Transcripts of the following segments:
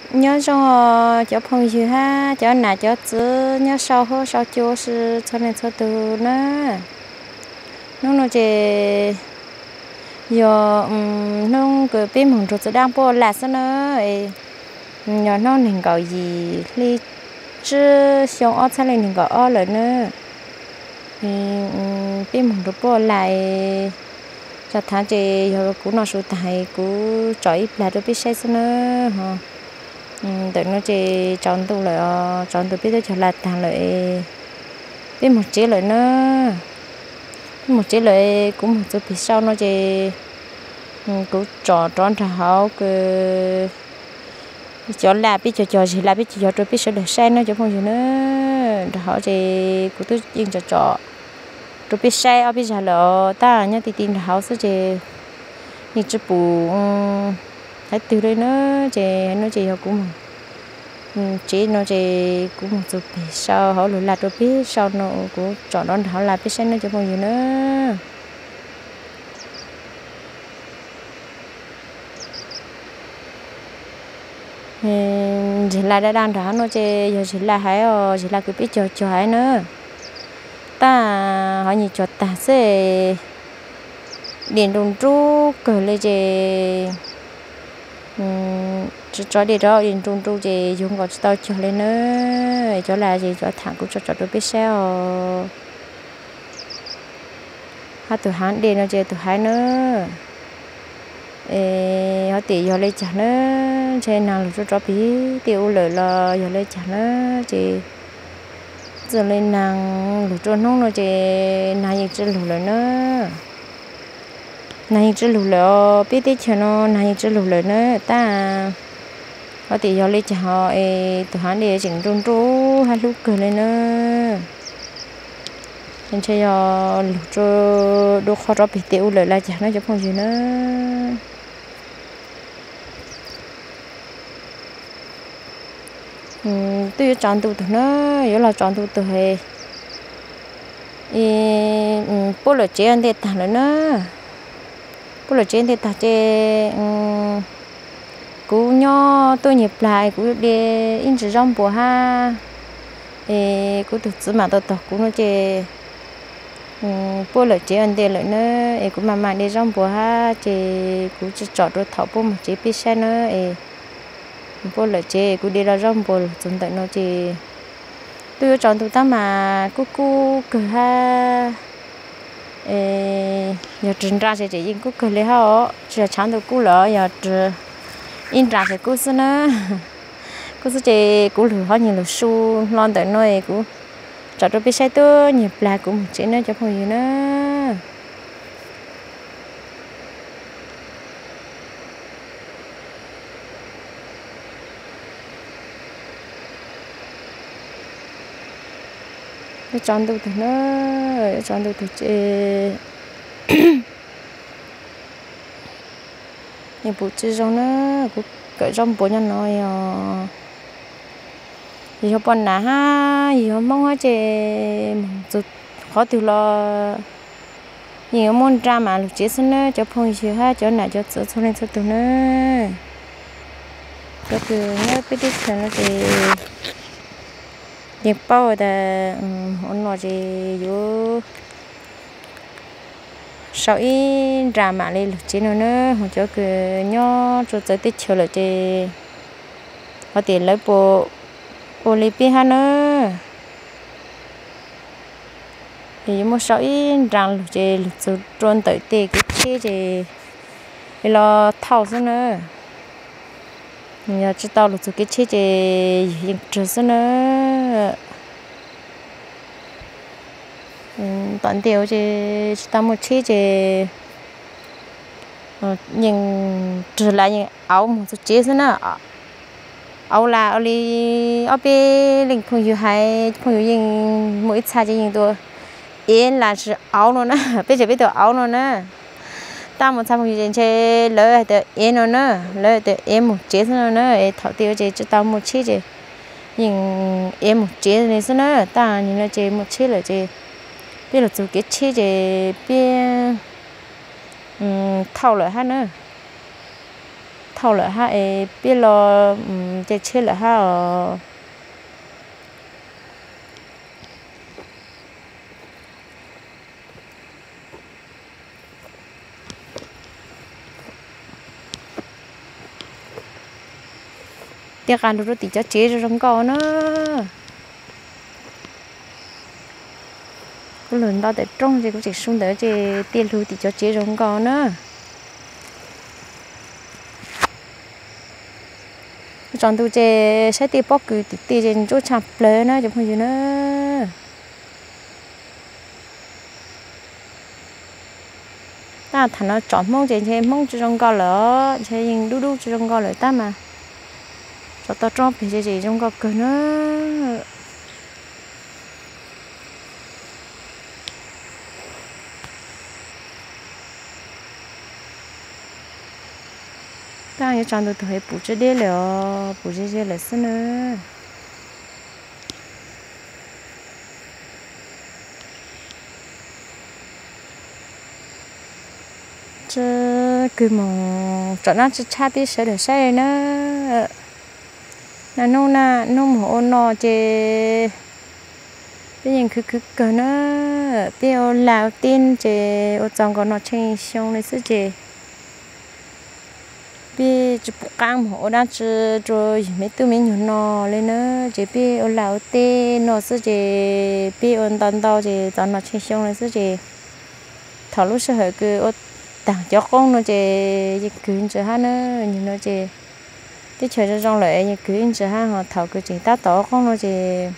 Nyob zoo cov phooj ywg hab cov nam cov txwv nyob sau huab sau cua si txhua leej txhua tug na. Hnub no ces yog hnub kws peb moog nrug txiv dlaab puab ua lag xwb na. Yog hnub neeg nkaum yim hli tsib xyoo ob txhab leej neeg nkaum ob lawm na. Peb moog nrug puab ua lag, tsa thaav ces yog kuv noj su taag kuv tsom ib plag rua peb saib xwb na. Ntawm no ces tsaus ntuj lawm os, tsaus ntuj peb tuaj cog lag taag lawm, peb moog tsev lawm na. Peb moog tsev lawm, kuv moog txug peg sau no ces kuv tsom rov nraag hauv kws cov lag peb cog cog, zig lag peb cog cog rua peb sawv daws saib na cov phooj ywg na. Nraag hauv ces kuv twb yeej tsom tsom rua peb saib ob peb zag lawm os, tab nyob ti ti nraag hauv xwb ces yeej tsi pum haiv twg li na. Ces no ces yog kuv moog tsev no ces kuv moog txug peg sau hauv lug lag rua peb sau no, kuv tsom rov nraag hauv lag peb saib na cov phooj ywg na. Zig lag daj daj nraag hauv no ces yog zig lag haiv os, zig lag kws peb cog cog haiv na. Tab hov nyuag cog taag xwb, dej nruj nruj kawg li ces tso dej rov dej nruj nruj ces yug nkaus tsi tau cog li na. Cov lag ces cov thaam kuv tso tsom rua peb saib os. Hab tug haav dej no ces tug haiv na. Es hov tim yog le caag na, ntshe naag lug rua rov peg tej ua lawm los yog le caag na. Ces txawm le naag lug rua hnub no ces naag yeej tsi lug lawm na. Naag yeej tsi lug lawm os, peb teb chaws no naag yeej tsi lug lawm na. Tab hov tim yog le caag hov es tug haav dej tseem nruj nruj hab hlub kawg li na. Ntshe yog lug rua dua qhov rov peg tej ua lawm los caag na cov phooj ywg na. Twb yuav tsaus ntuj tug na, yuav lug tsaus ntuj tug es puab lawm tsev ntej taag lawm na. Puab lawm tsev ntej taag ces kuv nyob tuab nyuag plag es kuv de ib ntsis zaub npua hab es kuv tug txiv mam tau tog kuv no ces puab lawm tsev ntej lawm na, es kuv maj mam de zaub npua hab ces kuv tsi tsom rua thaum puab moog tsev peb saib na. Es puab lawm tsev kuv de lug zaub npua lug txug ntawm no ces twb yuav tsaus ntuj tab mas kub kub kawg hab. Yog rwg nra ces tseem yeej kub kawg li hab os, tsi yog tshav ntuj kub lawm, yog rwg ib nra ces kub xwb na. Kub xwb ces kuv lug hov nyuag lug su hlo ntawm no es kuv tsom rua peb saib tuab nyuag plag kuv moog tsev na cov phooj ywg na. Yuav tsaus ntuj tug na, yuav tsaus ntuj tug ces yeej pum tsi zoo na. Kuv kawm zaub npua nyob no yog, yog poj nam hab yog Hmoob hab ces moog txug qhov twg los yeej yuav muab nra mam lug tsev xwb na cov phooj ywg hab cov nam cov txwv txhua leej txhua tug na. Cov kws nyob peb teb chaws no ces yeej paub tas ua no ces yuav sau ib nra mam li lug tsev no na. Ho cov kws nyob rua txawv teb chaws lawm ces hov tim lawv puas ua li peb hab na. Ces yuav muab sau ib nra lug ces lug txug rua ntawm tej kev tsheb ces los thauj xwb na. Yog tsi tau lug txug kev tsheb ces yug yeej rwg xwb na. Tom ntej ces tsi tau muaj tsheb ces yeej rwg lawm yeej auv moog txug tsev xwb na. Auv lawm ua li ob peb leej phooj ywg hais, phooj ywg yeej muaj ib txha ces yeej tuaj ev lawm tsi auv no na, peb tseem peb tuaj auv no na. Tab muaj txha phooj ywg ces ntshe lawv hais tias ev no na, lawv hais tias ev moog tsev xwb no na. Es thaum tej ua ces tsi tau muaj tsheb ces yeej ev moog tsev li xwb na. Tab nim no ces muaj tsheb lawm ces peb lug txug kev tsheb ces peb thauj lawm hab na. thauj lawm hab es peb los caij tsheb lawm hab os. Tej qab lug rau tim cov tsev zoo zoo nkauj na. Kuv lug nto tawm rooj ces kuv tseem su ntawd ces tej lug tim cov tsev zoo nkauj na. Tsaus ntuj ces saib tej pob kws tim tej ces ntsuab tshaj plawg na cov phooj ywg na. Tab tham no tsom Hmoob ces ntshe Hmoob tsi zoo nkauj lawm, ntshe yeej dub dub tsi zoo nkauj lawm tab mas tsom toj roob pem ces zoo nkauj kawg na. Tab yuav tsaus ntuj tus heev pum tsi deb lawm os, pum ze ze lawm xwb na. Tsi kws moog tsom dlaab tsi tshab peb sawv daws saib na. Naj nub na, nub moog ua no ces peb yeej khwv khwv kawg na. Peb ua lag ua teb ces ua txaus nkaus no tsheej xyoo le xwb ces peb tsi pum qaab moog ua dlaab tsi rua yug me tub me nyuam no le na. Ces peb ua lag ua teb no xwb ces peb ua ntau ntau ces txaus no tsheej xyoo le xwb ces thaum lub sij hawm kws ua taag cov qoob no ces yeej khwv ntsis hab na. Nyuag no ces teb chaws zoo zoo lawm yeej khwv ntsis hab, ho thaum kws tseem tab tom ua qoob no ces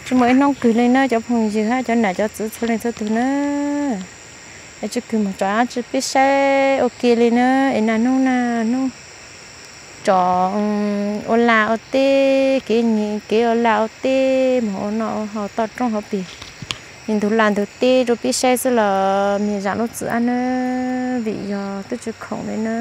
tsi muaj ib hnub khwv le na cov phooj ywg hab cov nam cov txwv txhua leej txhua tug na. Es tsi kws moog tsom dlaab tsi peb saib ua ke le na. Es naj nub na, nub tsom ua lag ua teb, kev ua lag ua teb moog ua noj ua haus toj roob hauv peg, ntug lag ntug teb rua peb saib xwb los me zaam lub txim ab na, vim yog twb tsi khoom le na.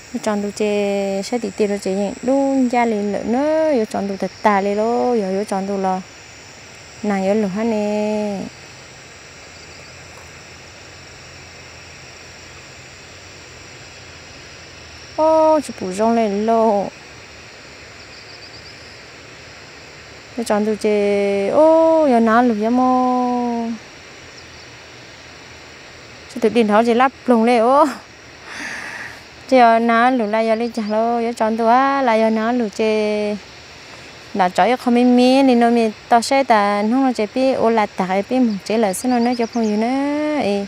Yuav tsaus ntuj ces saib tim tej no ces yeej dub ncaj le lawm na, yuav tsaus ntuj tag tag le lauj, yog yuav tsaus ntuj los naag yuav lug hab ne. Ub, tsi pum zoo le lauj. Yuav tsaus ntuj ces ub, yog naag lug yuav moog, tsi tus dej nrov ces lab ploog le ub. Tsi yog naag lug los yog le caag lauj, yuav tsaus ntuj los yog naag lug ces lam tsom ib qho me me li no mej tau saib tas hnub no ces peb ua lag tag peb moog tsev lawm xwb no na cov phooj ywg na. Es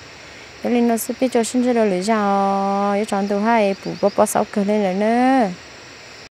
yuav li no xwb peb tso sib ntsib rau lwm zaj os, yuav tsaus ntuj hab es pum pov pov xauv kawg le lawm na.